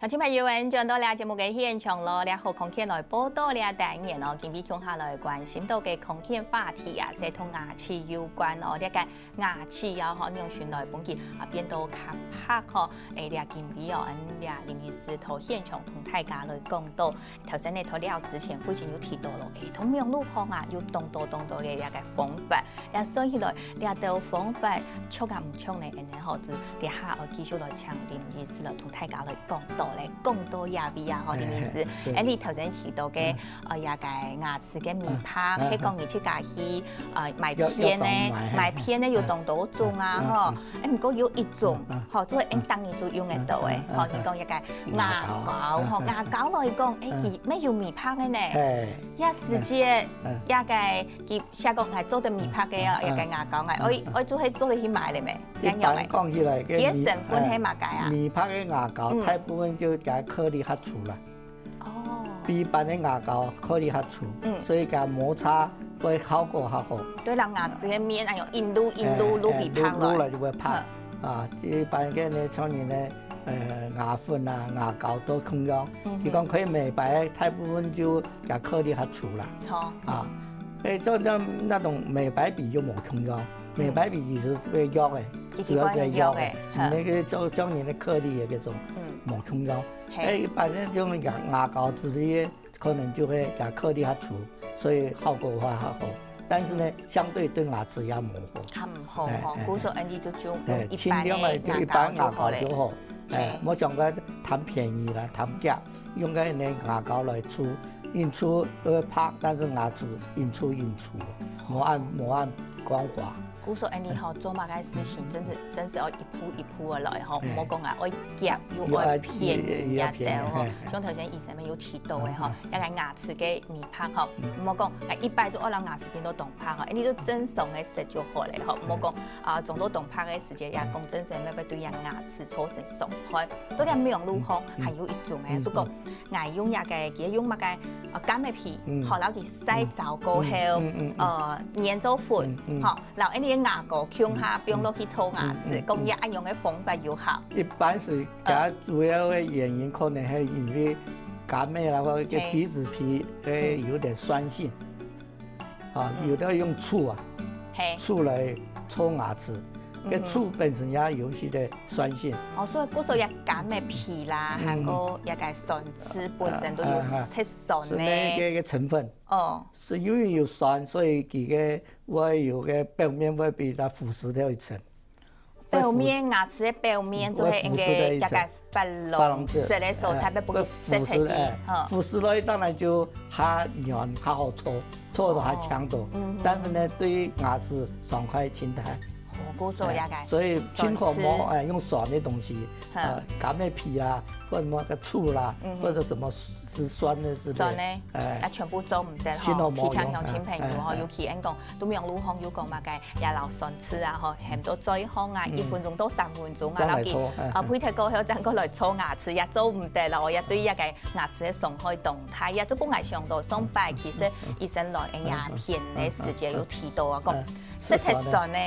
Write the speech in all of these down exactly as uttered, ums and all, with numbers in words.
啊，親朋友，𠊎轉到這節目个現場咯，這好康健來報到這單元哦，今晡日共下來關心到个康健話題啊，係同牙齒有關哦。這个牙齒啊，吼，仰形來分佢啊變到較白吼，誒，這今晡日哦，𠊎這林醫師到現場同大家來講到。頭先呢，到這之前，慧君有提到咯，誒，同網路項啊，有當多當多个這个方法，也算起來，這兜方法著啊毋著呢，恁呢吼，就這下愛繼續來請林醫師來同大家來講到咧，講到這位啊，吼，林醫師，誒，你頭先提到个，呃，這个牙齒个美白，係講你自家去，呃，買片呢，買片呢有當多種啊，吼，誒，毋過有一種，吼，就係恁當日就用得到誒，吼，你講這个牙膏，吼，牙膏來講，誒，佢乜有美白个呢，這時節，這个 佢寫講𠊎做得美白个哦，這个牙膏𠊎愛愛做係做得去買咧咩？一般講起來，佢个成分係麼个啊？美白个牙膏大部分就佢个顆粒較粗啦，哦，比一般个牙膏顆粒較粗，所以佢个摩擦會效果較好。對，讓牙齒个面哎喲，一路一路路比白來，路來就會白。啊，一般个呢，像人个呃牙粉啊、牙膏都共樣。佢講可以美白，大部分就佢个顆粒較粗啦。粗。啊。 誒，就像那種美白筆又無共樣，美白筆佢係會弱誒，主要係弱誒，毋係个就像你个顆粒也該種無共樣。誒，反正就牙牙膏之類个，可能就會佢个顆粒較粗，所以效果會較好。但是呢，相對對牙齒也無好。較毋好吼，故所恁樣就用一般个牙膏就好咧。誒，無想過貪便宜啦，貪價。 用該个牙膏來搓，用搓會白，但是牙齒用搓用搓，無恁無恁光滑。故所恁樣吼，做麼个事情真係真係愛一步一步个來吼，毋好講啊，愛急又愛便宜啊，對吼。像頭先醫生們有提到个吼，該个牙齒个美白吼，毋好講，哎，一擺就愛讓牙齒變到當白吼，哎，你就正常个食就好咧吼，毋好講啊，種到當白个時節，也講真係會對人牙齒造成傷害。到了美容路項，還有一種个，就講 𠊎用這个，佢用麼个，呃，柑仔皮，吼，然後佢曬燥過後，呃，研做粉，吼，然後恁樣个牙膏共下放落去搓牙齒，講這恁樣个方法有效。一般係佢主要个原因可能係因為柑仔啦，或者个橘子皮，誒，有點酸性。 啊，有的用醋啊，嘿，醋來搓牙齒，該醋本身也有一些个酸性。哦，所以故所這柑仔皮啦，還有這个酸醋本身都有切酸个，酸个个成分。哦，係因為有酸，所以佢个會有个表面會比較腐蝕掉一層。 表面牙齒个表面就係應該這个琺瑯質个所在，愛分佢塞忒去，哈。腐蝕落去當然就較軟較好搓，搓到較強度，但是呢，對牙齒傷害盡大。哦，故所這个，所以盡好莫，誒，用酸个東西，呃，柑仔皮啦，或者麼个醋啦，或者什麼係酸个之類，酸个，哎，啊，全部做毋得吼，提醒鄉親朋友吼，尤其恁講，都美容路項有講麼个 也摎酸醋啊，吼，喊到最好啊，一分鐘到三分鐘啊，正來搓，然後佢，啊，配合過後正過來搓牙齒，也做毋得咯，也對這个牙齒个傷害當大，也就分𠊎想到上擺其實醫生來𠊎這片个時節有提到啊，講食忒酸个，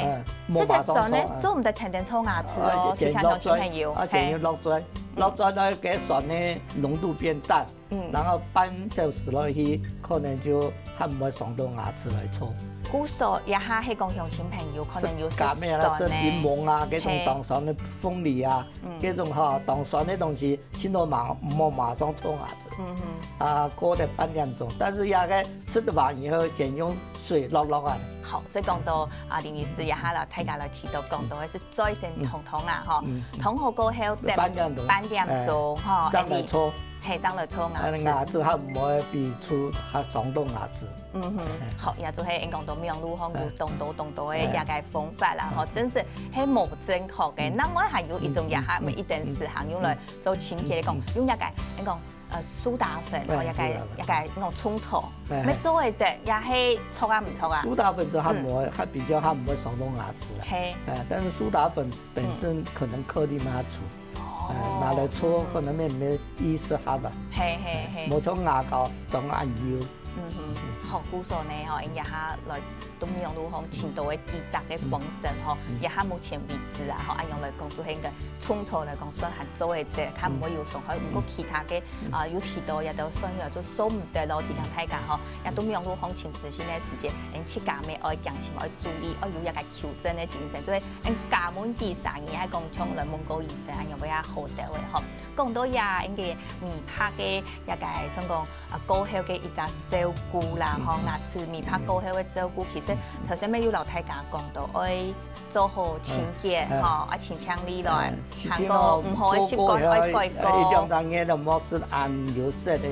食忒酸个做毋得天天搓牙齒哦，提醒鄉親朋友，而且又落嘴，落嘴了，該酸个濃度變淡。 嗯，然後半小時落去，可能就還毋會傷到牙齒來搓。故所這下係講鄉親朋友可能有食柑仔啦，食檸檬啊，該種當酸个鳳梨啊，該種吼當酸个東西，盡量莫莫馬上搓牙齒。嗯哼，啊，過得半點鐘，但是這个食完以後，先用水落落啊。好，所以講到啊，林醫師這下啦，大家來提到講到个係 嘴先通通啊，吼，通好過後等半點鐘，吼，正來搓，係，正來搓牙齒。牙齒較毋會比搓較傷到牙齒。嗯哼，好，也就係𠊎講到美容路項有當多當多个這个方法啦，吼，真係係無正確个。另外還有一種也還毋一定時行用來做清潔个講，用這个，𠊎講 呃，蘇打粉，哦，也該也該那種沖搓，沒做會得，也係著啊毋著啊？蘇打粉就較無，較比較較毋會傷到牙齒啦。係，誒，但是蘇打粉本身可能顆粒嘛粗，誒，拿來搓可能沒沒意思哈吧。係係係，無像牙膏當恁幼，嗯哼，好，故所呢，吼，𠊎這下來到美濃路項尋到个幾隻个方式，吼，這下目前為止啊，吼，恁樣來講，就係應該從頭來講，算還做得，較毋會有傷害。毋過其他个，啊，有提到也都算了，就做毋得咯，提醒大家吼，也到美濃路項尋資訊个時節，恁自家乜愛小心，愛注意，愛有一個求證个精神，就係恁家門幾儕人，愛講像來問過醫生，恁樣會較好兜个吼。講到這，應該美白个一個算講，啊，過後个一隻照顧啦，吼，牙齒美白過後个照顧，其實頭先乜有摎大家講到，愛做好清潔，吼，愛清淨利來，還過毋好个習慣愛改過。一兩隻月都莫食恁油色个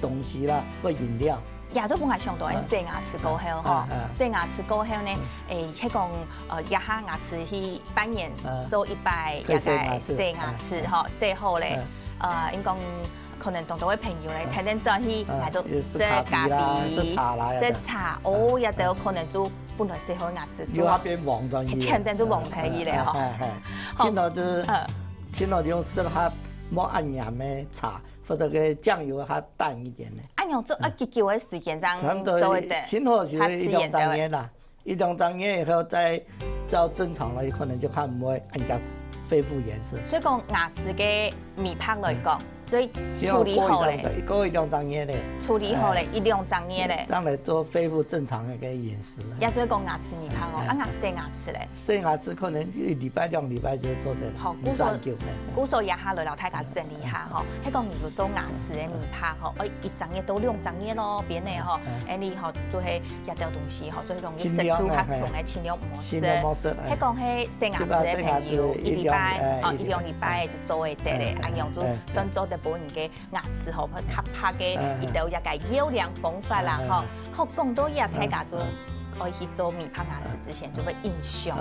東西啦，或飲料。 也都分𠊎想到，洗牙齒過後吼，洗牙齒過後呢，誒，係講，呃，這下牙齒去半年做一擺，也該洗牙齒吼，洗好咧，呃，應該可能當多个朋友咧，天天轉去，來到食咖啡、食茶，哦，也都可能就本來洗好牙齒，又變黃轉去，天天就黃忒去咧吼。係，係，盡好就係，盡好就用食較無恁黏个茶。 或者个醬油較淡一點呢。恁樣做愛幾久个時間正做得？差不多盡好係一兩隻月啦，一兩隻月以後再照正常了，可能就較毋會恁樣恢復顏色。所以講牙齒个美白來講，所以處理好咧，過一兩隻月咧，處理好咧，一兩隻月咧，正來做恢復正常个飲食。也就係講牙齒美白哦，啊，牙齒洗牙齒咧。 洗牙齒可能一禮拜、兩禮拜就做得，好，故所，故所這下來摎大家整理一下吼，係講你有做牙齒个美白吼，愛一隻月到兩隻月咯，變呢吼，恁呢吼，就係這兜東西吼，就係講有色素較重个，盡量毋好食。係講係洗牙齒个朋友，一禮拜哦，一兩禮拜就做會得咧，恁樣就算做得分你个 牙齒吼，較白个一兜一個優良方法啦吼。好，講到這，大家就愛去做美白牙齒之前，就會印象。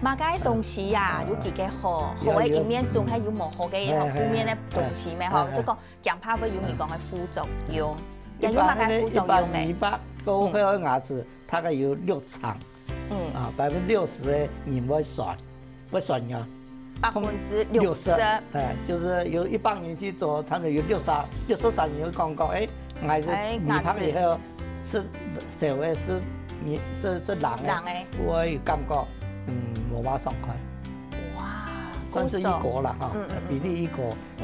麼个東西呀，有幾個好，好个一面總係有無好个吼，負面个東西咩吼，就講驚怕會有你講个副作用。也有麼个副作用咩？一般美白過後个牙齒，大概有六成，嗯，啊，百分之六十个人會酸。 會酸牙。百分之六十。哎，就係有一百人去做，差不多有六十，六十儕人會講講，哎，𠊎係美白以後，係，係，係，係，係藍个，藍个。𠊎有感覺，嗯，無麼爽快。哇，算係一個啦，哈，比例一個。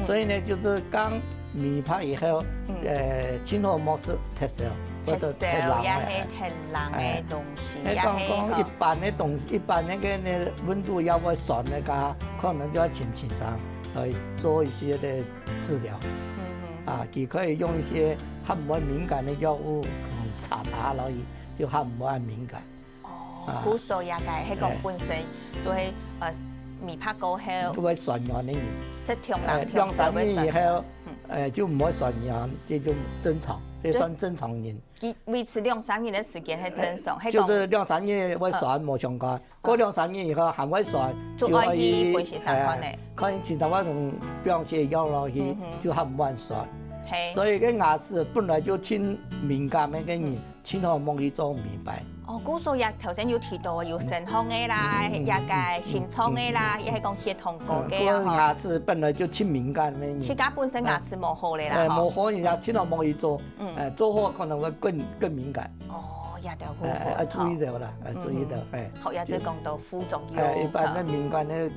所以呢，就係講美白以後，呃，盡好莫食忒燒，或者忒冷个，也係忒冷个東西，也係講講一般个東西，一般个該个溫度也會酸个，可能就愛請先生來做一些个治療。啊，佢可以用一些較毋會敏感个藥物，嗯，搽搽落去，就較毋會敏感。 哦，故所也該，係講本身就係，呃，美白過後，就會酸軟个人。食中冷中熱會酸軟。兩三日以後，呃，就毋會酸軟，這就正常，這算正常人。佢維持兩三日个時間係正常，係講，就係兩三日會酸無相干，過兩三日以後還會酸，就愛去分先生看咧。看先生，𠊎用降血藥落去，就較毋會酸。係。所以个牙齒本來就盡敏感个人， 盡好莫去做美白。哦，故所也頭先有提到有身項个啦，也个心臟个啦，也係講血糖高个啊，吼。牙齒本來就盡敏感个人。自家本身牙齒無好个啦，哎，吼。無好，人家盡好莫去做，嗯，哎，做好可能會更，更敏感。哦，也得好好，哎，要注意的啦，哎，注意的，嗯哼，哎。好，也就講到副作用，哎，一般个敏感个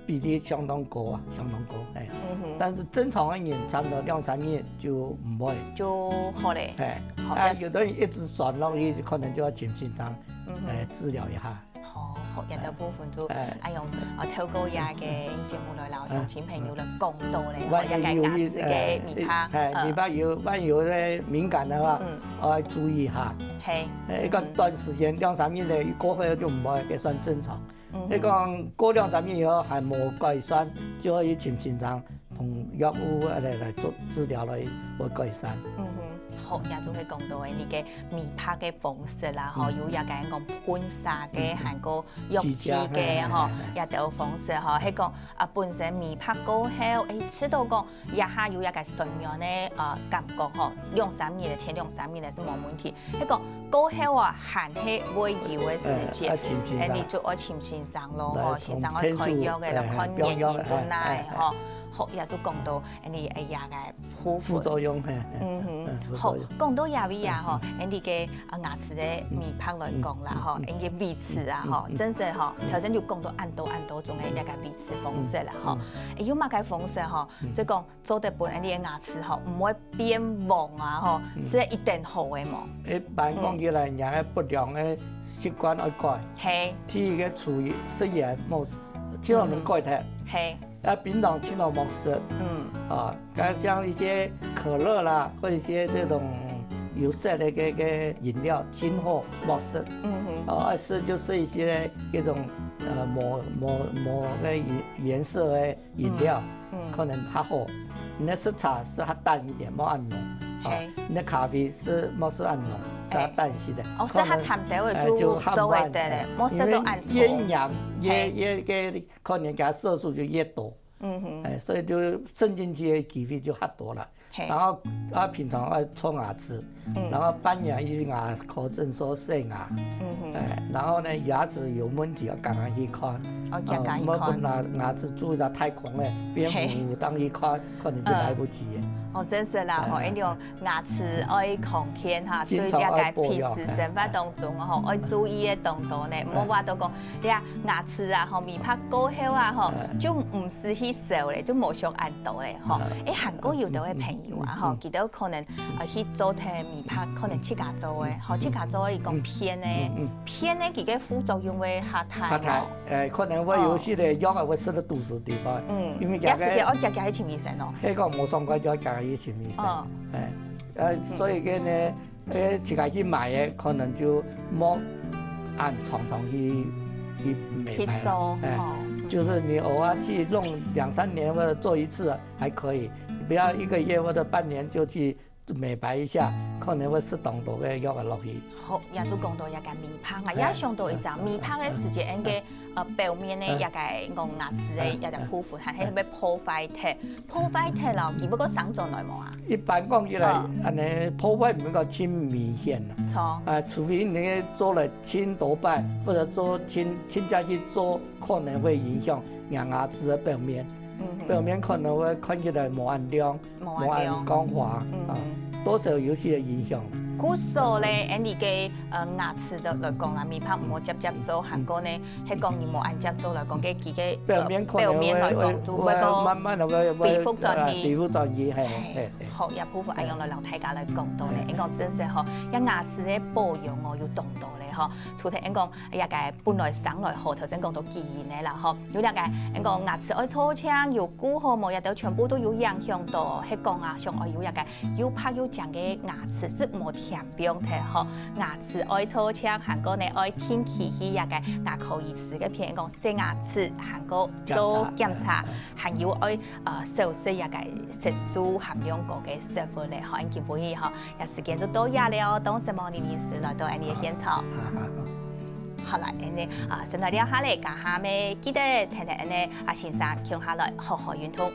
比例相當高啊，相當高，哎。嗯哼。但是正常个人差不多兩三日就毋會。就好咧。哎，好，啊，有的人一直酸落去，可能就要請先生，嗯哼，哎，治療一下。好，好，這个部分就，哎，哎用，啊，透過這个節目來摎鄉親朋友來講到咧，哎，萬一有一，這个牙齒个美白，哎，哎，呃，美白有，萬一有个敏感个話，嗯，愛注意一下。嘿，哎，一个短時間，兩三日咧，過後就毋會，也算正常。 嗯哼。你講過兩三日以後還無改善，就可以請先生同藥物來，來做治療來，會改善。嗯哼，好，也就係講到个你个美白个方式啦，吼，嗯，有也个講噴射个，嗯，還過藥劑个，居家，吼，嘿，嘿，嘿，也都有方式，吼，係講啊，本身美白過後，誒，知道講 這下有一个酸軟个，呃，感覺吼，兩三日个，前兩三日个係無問題。該个過後啊，還係會有个時節，呃，愛請先生。誒，你就愛請先生咯，吼，先生愛開藥个，來看原因到哪，吼。好，也就講到恁呢个牙个部分。副作用，嘿，嘿，嗯哼，嗯，副作用。好，講到這位啊，吼，恁呢个啊牙齒个美白來講啦，吼，恁呢个維持啊，吼，真實吼，頭先就講到恁多恁多種个一个維持方式啦，吼，會有麼个方式吼，就講做得分恁呢个牙齒吼，毋會變黃啊，吼，這一定好个無？一般講起來，人个不良个習慣愛改。嘿。第一个廚藝，食鹽莫食，盡量改忒。嘿。 啊，檳榔盡量莫食。嗯。啊，該像一些可樂啦，或一些這種有色的這個飲料，盡好莫食。嗯哼。啊，愛食就食一些這種，呃，無，無，無个顏，顏色的飲料，嗯，嗯。可能較好。你个食茶食較淡一點，莫恁濃。啊，嘿。你个咖啡食，莫食恁濃，食較淡一些的。哦，食較淡个，可能，呃，就較做會得咧，莫食到恁濃。因為越鹹，越，嘿。越，越，可能佢色素就越多。 嗯哼。哎，所以就滲進去的機會就較多了。嘿。然後啊，平常愛沖牙齒，嗯。然後半年一牙科診所洗牙，嗯哼。哎，然後呢，牙齒有問題要趕快去看，哦，要趕快去看。啊，莫分牙，牙齒蛀到太空了，變嘿。烏烏當去看，可能就來不及了。嗯。哦，真是啦，吼，哎。因為 牙齒愛康健哈，對這個平時生活當中吼，愛注意个當多呢。毋好話都講，這牙齒啊吼，美白過後啊吼，就毋使去笑咧，就無想恁多咧吼。誒，還過有兜个朋友啊吼，佢兜可能呃去做忒美白，可能自家做个吼，自家做个佢講片呢，片呢佢个副作用會較大。較大，誒，可能會有些个藥啊會食到肚屎裡背，嗯，因為這個也係愛遽遽去尋醫生哦。該個無爽快就要遽遽去尋醫生，哦。誒。 呃，所以講呢，呃，自家去買个，可能就莫恁常常去，去美白了。去做，哎，哦。就是你偶爾去弄兩三年或者做一次啊，還可以。不要一個月或者半年就去美白一下，可能會適當多个藥仔落去。好，也就講到這個美白啊，哎，也想到一隻，哎，美白个時節，應該 呃，表面个，嗯，這個講牙齒个，嗯，這個部分，還係會破壞忒，破壞忒了，佢會過生轉來無啊？一般講起來，嗯。恁呢破壞毋會講盡明顯啦。著。啊，除非你做了盡多擺，或者做盡，盡加去做，可能會影響牙，牙齒个表面。嗯哼。表面可能會看起來無恁亮， 無恁亮。無恁光滑，嗯。啊，多少有些影響。故所咧，恁呢个，呃，牙齒个來講啊，美白毋好輒輒做，嗯。還過呢，係講你無恁輒做來講，該佢个，呃，表面可能會，表面來講，會，就會講會慢慢地會，會，恢復轉去。啊，恢復轉去，嘿，嘿，嘿。好，這部分恁樣來摎大家來講到咧，嘿。應該真實吼，這牙齒个保養哦，有當多咧吼。除忒恁講，這個本來生來好，頭先講到基因个啦吼， 有這個，恁講牙齒愛著淨，有顧好無，這兜全部都有影響到。係講啊，想愛有這個又白又靚个牙齒，係無添放忒吼。牙齒愛著淨，還過呢愛定期去這個牙科醫師該片講洗牙齒，還過做檢查，檢查。還有愛，呃，少食這個色素含量高个食物咧吼。恁今晡日吼， 這時間就到這了哦，當承蒙林醫師來到𠊎等个現場。好，好，好。好啦，恁呢啊，先來尞下咧，等下乜記得跈等𠊎等啊先生共下來好好運動。